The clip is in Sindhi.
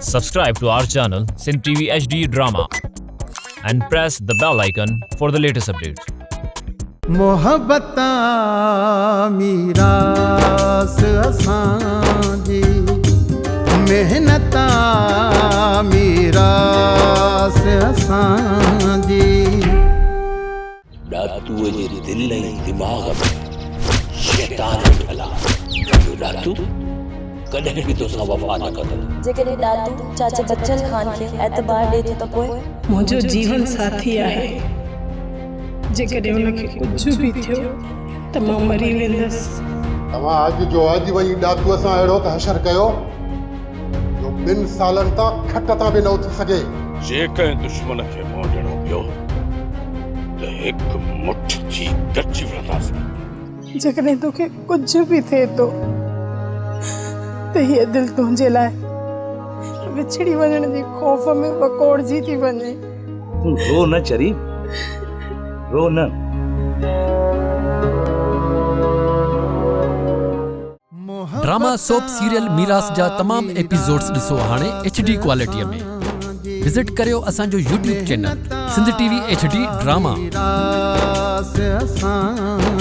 Subscribe to our channel Sindh TV HD Drama and press the bell icon for the latest updates. محبت آ ميراث اسان جي محنت آ ميراث اسان جي. ڏاتوء جي دل ۽ دماغ ۾ شيطان ويٺل آ. اهو ڏاتو ڪڏهن به توسان وفا نه ڪندو. جيڪڏهن ڏاتو چاچي بچل خان کي اعتبار ڏئي ٿو ته پوء؟ منهنجو جيون ساٿي آهي. جيڪڏهن ان کي ڪجهه به ٿيو ته مان مري ويندس. توهان اڄ جو اڄ وڃي ڏاتوء سان اهڙو ته حشر ڪيو جو ٻن سالن تان کٽ تان به نه اٿي سگهي. جي ڪنهن دشمن کي منهن ڏيڻو پيو ته هڪ مٺ ٿي گڏجي وڙهنداسين. جيڪڏهن توکي ڪجهه به ٿئي ٿو ته هيء دل تنهنجي لاء وڇڙي وڃڻ جي خوف ۾ وڪوڙجي ٿي وڃي. تون رو نه چري، رو نه. ڊراما سوپ سيريل ميراث جا تمام ايپيسوڊز ڏسو هاڻي ايڇ ڊي ڪوالٽي ۾ وزٽ ڪريو اسان جو YouTube channel Sindh T V H D drama. ميراث اسان